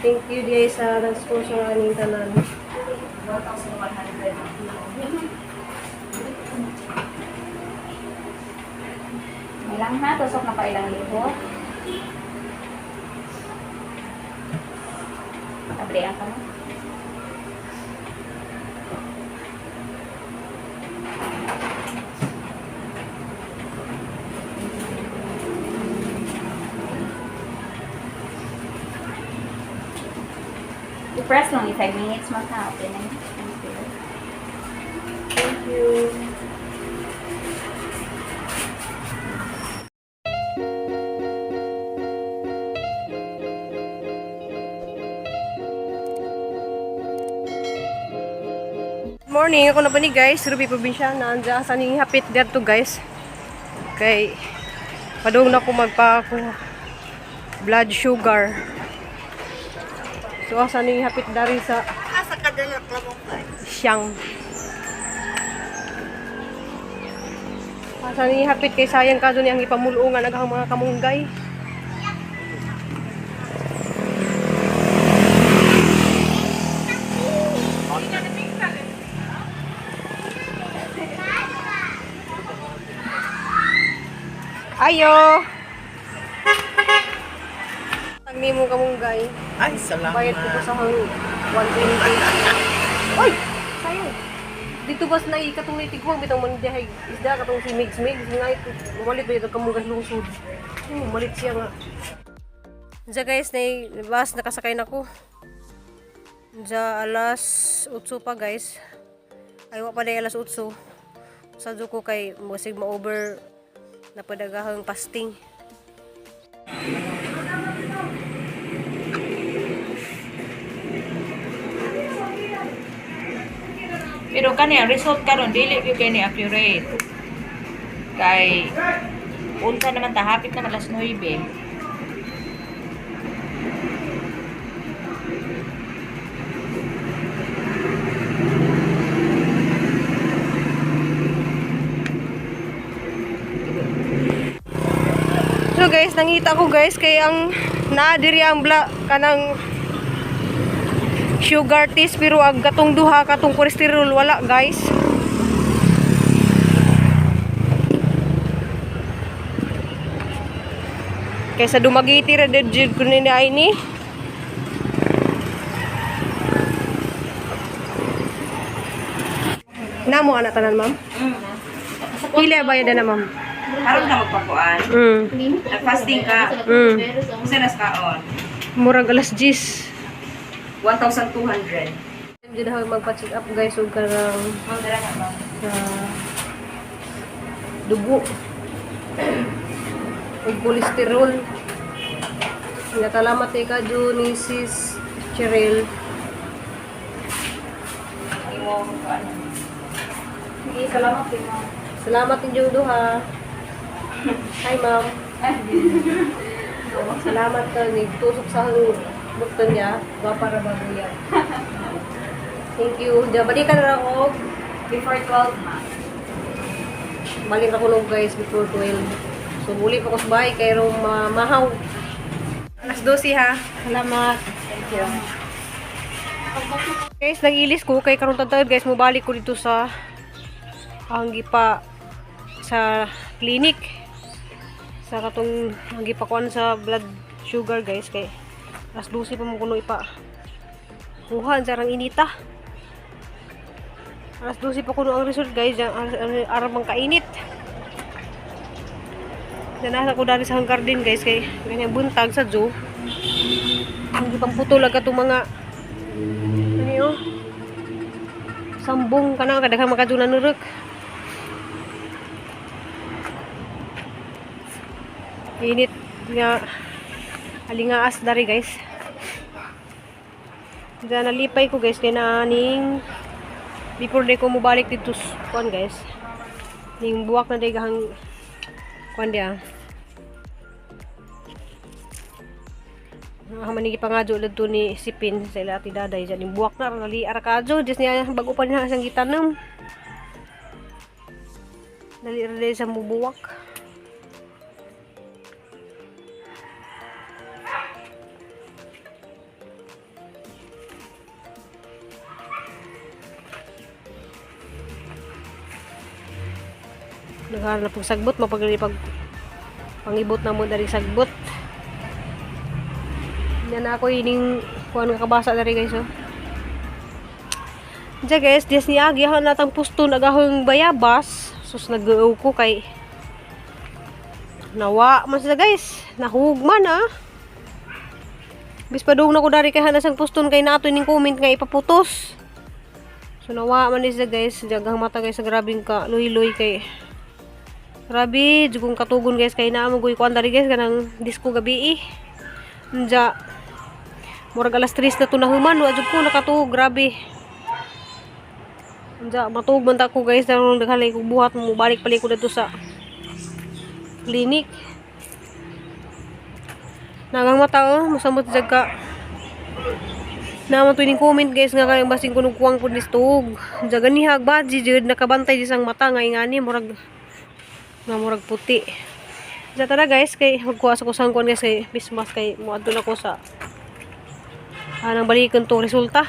Thank you diay sa nag-sponsor aning tanan. 1,100. Ilang ha? Tusok na pa ilang libo. Tablian ka mo. I-press lang 5 minutes man ha. Okay na yun. Thank you. Thank you. Morning, ako na ba ni guys, Ruby Provinciana. Andiyan sa ning hapit dito guys. Kay padung na ko magpa blood sugar. So asa ning hapit dari sa Asa ka dala klamong? Siyang. Asa ni hapit kay sayang kaso niyang ipamulungan aghang mga kamunggay. Ayo. Tagni mo kamunggay. Ay, salamat. Bayad ko sa hang 120. Oy! Sayang. Dito bas na katong nitigwang bitang man dihay isda katong si Migs Migs nga ito. Malit ba ito kamunggay lungsod. Malit siya nga. Diya guys, na bus nakasakay na ko. Diya alas 8 pa guys. Ay wa pa day alas 8. Sa ko kay musig ma-over na padagahang fasting. Pero kani ang result karon dili gyud kay ni accurate. Kay unsa naman ta hapit naman alas 9. So guys, nangita ko guys kay ang naa diri ang bla kanang sugar test pero ang katong duha katong cholesterol wala guys. Kaysa dumagiti ra did jud ko ni ay ni. Namo ana tanan, ma'am? Pila bayad na, ma'am? Karon ka magpakuan. Nag-fasting ka. Unsa nas kaon? Murag alas 10. 1,200. Hindi na ako magpa-check up guys ug karang Ma'am, dala na ma'am. sa dugo ug kolesterol. Nga salamat kay ka ni Sis Cheryl. Imo kuan. Sige, salamat din ma'am. Salamat inyong duha. Hi, ma'am. Salamat ka ni tusok sa bukton niya. Ba para baguya. Thank you. Diyan, balikan na ako. Before 12 ma'am. Balik ako nung guys before 12. So, muli pa ko sa bahay kay rong mahaw. Alas 12 ha. Salamat. Thank you. Guys, nag-ilis ko kay karon tantawid guys, mobalik ko dito sa ang gipa sa clinic sa katong ang gipakuan sa blood sugar guys kay alas 12 pa mo kuno ipa kuha ang sarang inita. Alas 12 pa kuno ang result guys, ang araw mang kainit. Nanasa ko dali sa garden guys kay ganyan buntag sa zoo. Ang gipamputol agad itong mga ano yun? Sambong ka na, kadaghang makaduna nuruk. Init nga alingaas dari guys. Diyan nalipay ko guys kay na ning before day ko mobalik dito sa kuan guys. Ning buwak na day gahang kuan dia. Ah, manigi pa nga dyan to ni Sipin sa ila ati daday dyan. Yung buwak na, nali arakajo. Diyos niya, bago pa niya siyang gitanam. Dali ra sa mubuwak. Nagharan na pong sagbot, mapagli pag pangibot na mo dari sagbot. Yan na ako ining kuan nga kabasa dari, guys, oh. Diya guys, dias ni Agi ahon natang pusto nagahong bayabas. Sus, nag ko kay nawa man sila, guys. Nahugman ah. Bis padung na ko dari kay hanas ang puston kay nato ning comment nga ipaputos. So nawa man ni sila, guys, daghang mata, guys, sa grabing ka luy-luy kay grabe jugong katugon, guys, kay naa mo guy kuan dari, guys, kanang disco gabi eh. Unja murag alas 3 na to nahuman, wa jud ko nakatuog, grabe. Unja matuog man ta ko, guys, darong daghan ko buhat mo balik pali ko didto sa clinic. Nagang mata oh, musamot jag ka. Naman to ning comment, guys, nga kayang basing kunog kuwang pud ni tuog. Jagan ni hag ba jud nakabantay di sang mata nga ingani murag nga murag puti. Diya tara, guys, kay magkuha sa kusang kuan, guys, kay Christmas kay muadto na ko sa anang balikan tong resulta.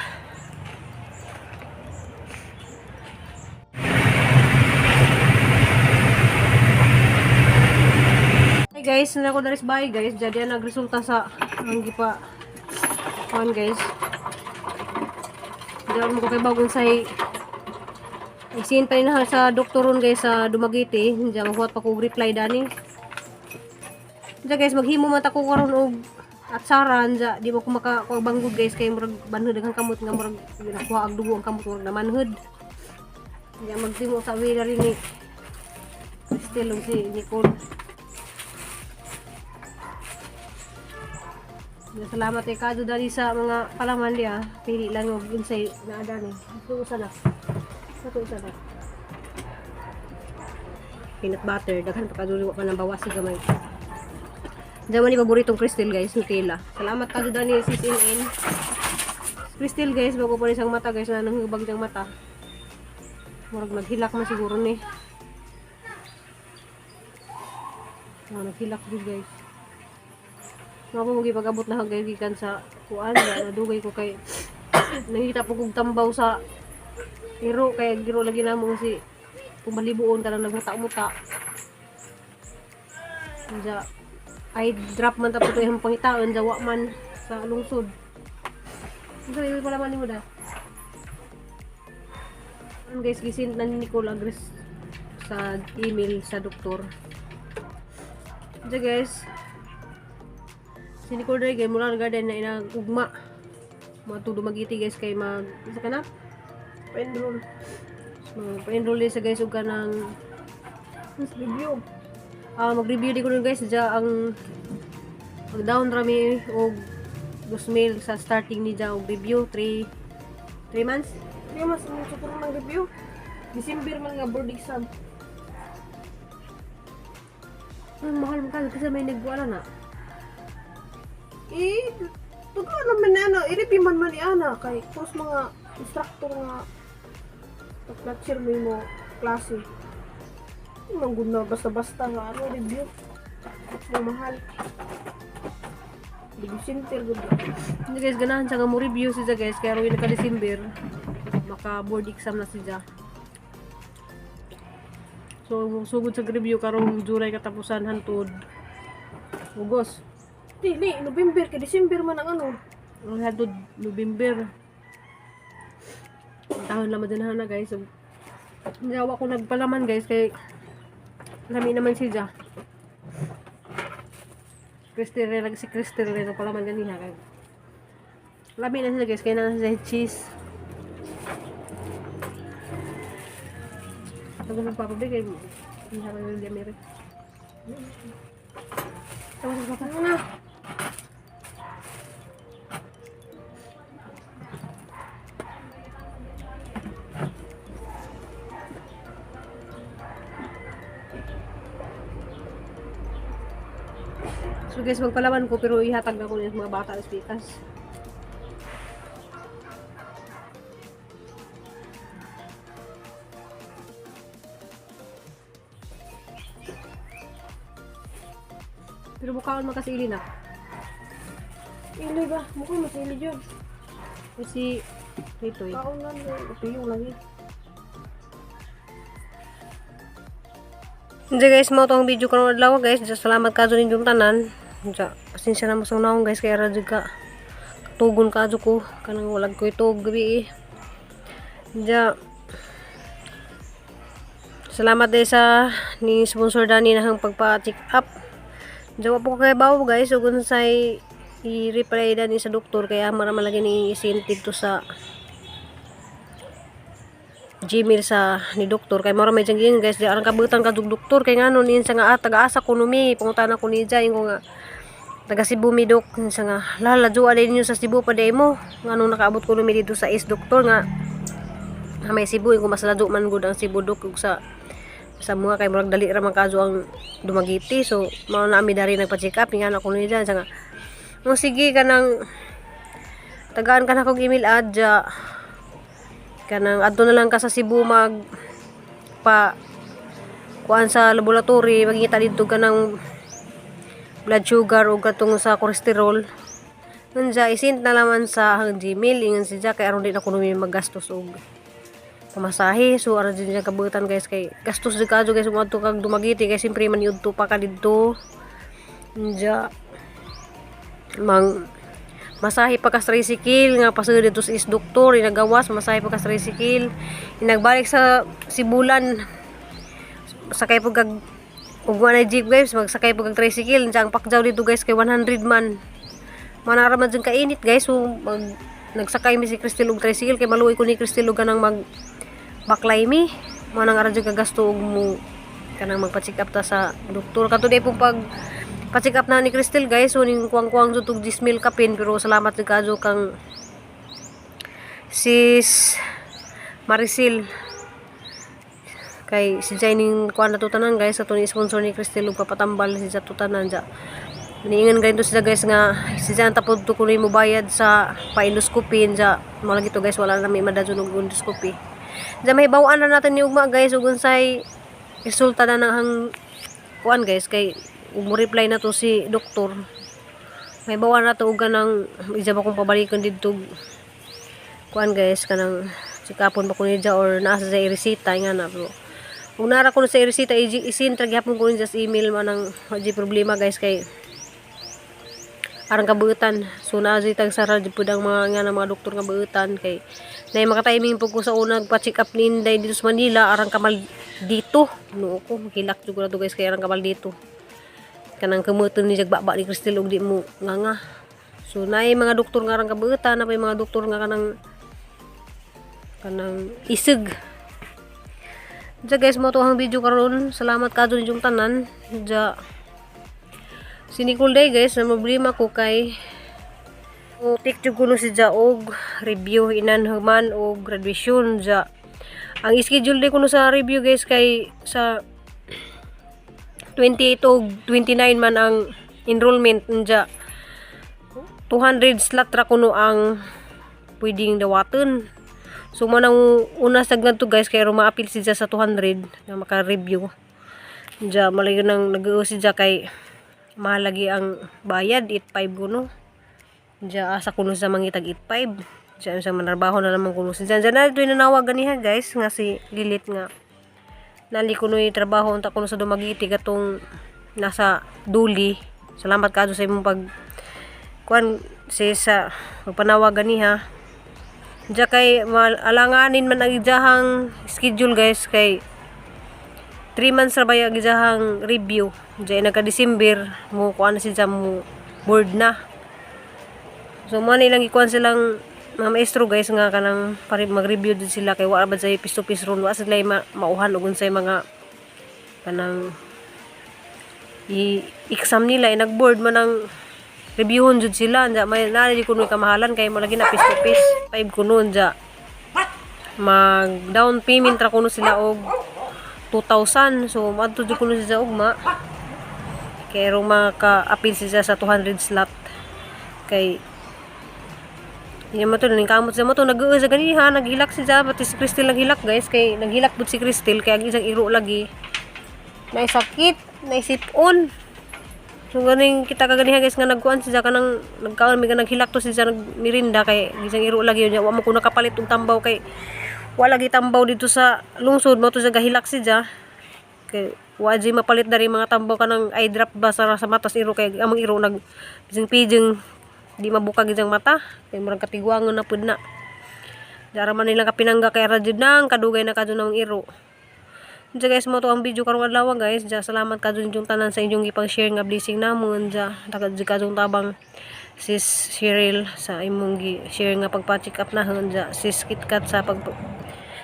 Hi guys, na ako daris bye, guys. Jadi ang nagresulta sa ang gipa kuan, guys. Diyan mo ko kay bagong say isin pa na sa doktoron, guys, sa Dumaguete. Diyan maghuwat pa ko og reply dani. Diyan, guys, maghimo man ta ko karon og atsaran ja di mo ko maka banggod, guys, kay murag banhod ang kamot nga murag nakuha og dugo ang kamot, murag namanhod. Diyan magtimo sa wila rin ni Cristel ug si Nicole. Ya, salamat kay Kado dali sa mga palaman niya. Pili lang og unsay naa dani. Ito usa na. Ito usa na. Peanut butter. Daghan pa kadto pa nang bawas gamay. Diyan man ni paboritong Crystal, guys, Nutella. Salamat kado dani, sis in. Crystal, guys, bago pa ni siyang mata, guys, na nanghubag diyang mata. Murag naghilak man siguro ni. Ah, naghilak jud, guys. Nga po mo gipag-abot na hanggang gikan sa kuan, na nadugay ko kay nangita po kog tambaw sa iro kay giro lagi namo si kung malibuon ka lang nagmuta-muta. Unja ay drop man tapos ito yung pangitaon jawa man sa lungsod. Unsa may pala man nimo da? Ano, guys, gisin na ni Nicole Agres sa email sa doktor. Unja guys, si Nicole dre kay mula garden na inagugma. Mga Dumaguete, guys, kay mag isa ka na? Pa-enroll. Pa-enroll din sa, guys, og kanang Review. Ah, mag-review di ko nun, guys, dya ang mag-down rami og Gusmail sa starting ni dya og review 3 months. Hindi mas siguro ng review. December man nga board exam. Ay, mahal mo kasi may nagwala na. Eh, tugo naman na ano, i-review man man ni ana kay puros mga instructor nga pag-lecture mo yung mga klase. Yung mga na basta-basta nga ano, review. Mga mahal. Review center, good. Hindi, guys, ganahan siya nga mo review siya, guys, kaya rin naka December maka board exam na siya. So sugod sa review karong July katapusan hantud August. Dili, November kay December man ang ano. Ang hantod November. Ang taon naman din na, guys. So, hindi ako nagpalaman, guys, kay lami naman siya. Crystal rin, si Crystal rin ang palaman ganiha. Kay lami na siya, guys, kaya na siya cheese. Tapos magpapabigay mo. Hindi ka rin di Tapos magpapabigay. Ano na? So guys, magpalaman ko pero ihatag na ko ng mga bata sa pikas. Pero mukhaon makasili na. Ili ba? Mukhang mas ili dyan. Kasi ito eh. Kaon lang, upiyong lagi. Hindi guys, mao tong video karon adlaw, guys. Diya, salamat kadto ninyong tanan. Diya, pasensya na mo sa unahon, guys, kay ara jud ka tugon kadto ko kanang walag ko ito gabi eh. Diya, salamat din sa ni sponsor Dani na hang pagpa-check up. Diya, wa po ko kay bawo, guys, ug unsay i-reply dani sa doktor kaya mara man lagi ni isend to sa Gmail sa ni doktor kay mura may diyang guys, di arang kabutan ka dug doktor kay ngano niin sa nga ah, taga-asa ko numi pangutana ko ni Jay ko nga taga Cebu mi dok. Sa nga lala juwa din ninyo sa Cebu pa day mo ngano nakaabot ko numi dito sa is doktor nga nga may Cebu ko mas ladyo man gud ang Cebu dok ug sa mga kay murag dali ra man kadto ang Dumaguete. So mao na ami dari nagpa-check up nga ko ni Jay sa nga oh, sige, kanang tagaan ka na kog email adya kanang adto na lang ka sa Cebu mag pa kuan sa laboratory, magingita didto ka ng blood sugar o katong sa cholesterol. Nunja isend na laman sa ang Gmail, ingon si Jack, kay aron di na kuno mi maggastos og pamasahe. So aron din siya kabutan, guys, kay gastos di kadto, guys, moadto kag Dumaguete kay siyempre maniudto pa ka didto. Nunja mang masahe pa ka sa tricycle nga pasud dito sa is doktor, inagawas masahe pa ka sa tricycle, inagbalik sa Sibulan, sakay pag kag ug wala jeep, guys, magsakay pag kag tricycle. Ang pakjaw dito, guys, kay 100 man manara man dyan kainit, guys. So mag nagsakay mi si Cristel og tricycle kay maluoy ko ni Cristel og kanang mag baklay mi mo nang ara jud kagasto og mo kanang magpa-check up ta sa doktor kato di pong pag pa-check up na ni Cristel, guys. So ning kuwang-kuwang jud og 10,000 kapin, pero salamat jud kadto kang sis Maricel kay si Jai ning kuan na tanan, guys, ato ni sponsor ni Cristel ug papatambal si sa tutanan. Ja niingan ganito sila, guys, nga si Jai ang tapod to kuno mo bayad sa pa-endoscopy. Ja mo lagi to, guys, wala na may madadyon og endoscopy. Ja may bawaan na natin ni ugma, guys, ug unsay resulta na ng hang kuan, guys, kay ug mo reply na to si doktor. May bawaan na to og kanang isa ba kung pabalikan didto kuan, guys, kanang sikapon ba ko niya or naa sa iresita nga na. Pero kung nara ko sa iresita, isin ra gyapon ko niya sa email man ang wa di problema, guys, kay arang kabuutan. So naa jud tag sara jud pud ang mga nga na mga doktor nga buutan kay nay maka-timing pud ko sa unang pa-check up ni Inday dito sa Manila, arang kamal dito no ko hilak jud ko na to, guys, kay arang kamal dito kanang kumuton ni jag baba ni Cristel og di mo nga nga. So naay mga doktor nga arang kabuutan na may mga doktor nga kanang kanang isig. Diya guys, mo to ang video karon. Salamat kadto ninyong tanan. Diya si Nicole day, guys, na problema ko kay o take jud kuno si Ja og review inan human og graduation. Ja ang schedule day kuno sa review, guys, kay sa 28 og 29 man ang enrollment. Diya 200 slot ra kuno ang pwedeng dawaton. So mo nang una sa ngadto, guys, kay maapil siya sa 200 nga maka-review. Diya malayo nang nag si siya kay mahal lagi ang bayad, 8.5 kuno. Diya asa kuno sa mangitag 8.5. Diya sa manarbaho na naman kuno siya. Diya na ito nanawag ganiha, guys, nga si Lilit nga nali kuno yung trabaho unta kuno sa Dumaguete katong nasa Duli. Salamat kadto sa imong pag kuan si sa pagpanawag ganiha. Diya kay alanganin man ang ijahang schedule, guys, kay 3 months ra ba yung ijahang review. Diya nagka December mo kuan na siya mo board na. So mo na ilang gikuan silang mga maestro, guys, nga kanang pare mag-review din sila kay wa ba say face to face ron, wa sila mauhan og unsay mga kanang i-exam nila. Eh, nag-board man ang reviewon jud sila. Nya may naa di kuno kamahalan kay mo lagi na face to face 5 kuno. Nya mag down payment ra kuno sila og 2,000. So moadto jud kuno sila ugma kay aron maka-apil sila sa 200 slot kay Hindi mo to, ning kamot siya mo to, nag sa ganiha, naghilak siya, pati si Cristel naghilak, guys, kay naghilak pud si Cristel, kay ang isang iro lagi. Naisakit, naisipon. So ganing kita kaganiha, guys, nga nagkuan siya kanang nagkaon mi naghilak to siya nagmirinda kay isang iro lagi yun. Wa mo ko nakapalit og tambaw kay wala lagi tambaw dito sa lungsod mo to siya gahilak siya. Kay Wa jud mapalit dari mga tambo kanang eye drop ba sa mata sa iro kay among iro nag pijing pijing di mabukag ijang mata kay murag katigwangon na pud na. Dara man nilang kapinangga kay ra jud nang kadugay na kadto nang iro. Diya guys, mo to ang video karong adlaw, guys. Diya, salamat kadto inyong tanan sa inyong gipang-share nga blessing namon. Diya, takad jud kadtong tabang sis Cheryl sa imong gi share nga pagpa-check up nahon diya, sis KitKat sa pag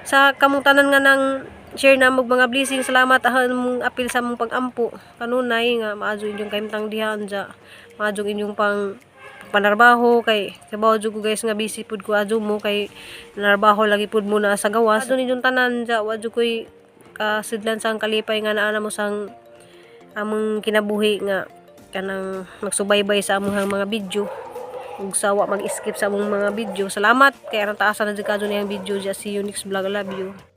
sa kamong tanan nga nang share na mo mga blessing. Salamat ahon mong apil sa mong pag-ampo kanunay nga maadyo inyong kahimtang diha diya, maadyo inyong pang panarbaho kay kabaw jud ko, guys, nga busy pud ko adyo mo kay narbaho lagi pud mo na sa gawas. Adto ninyong tanan diya, wa jud koy kasidlan sa ang kalipay nga naa na mo sang among kinabuhi nga kanang nagsubaybay sa among mga video ug sawa mag-skip sa among mga video. Salamat kay aron taasan na jud kadto niyang video diya. See you next vlog. I love you.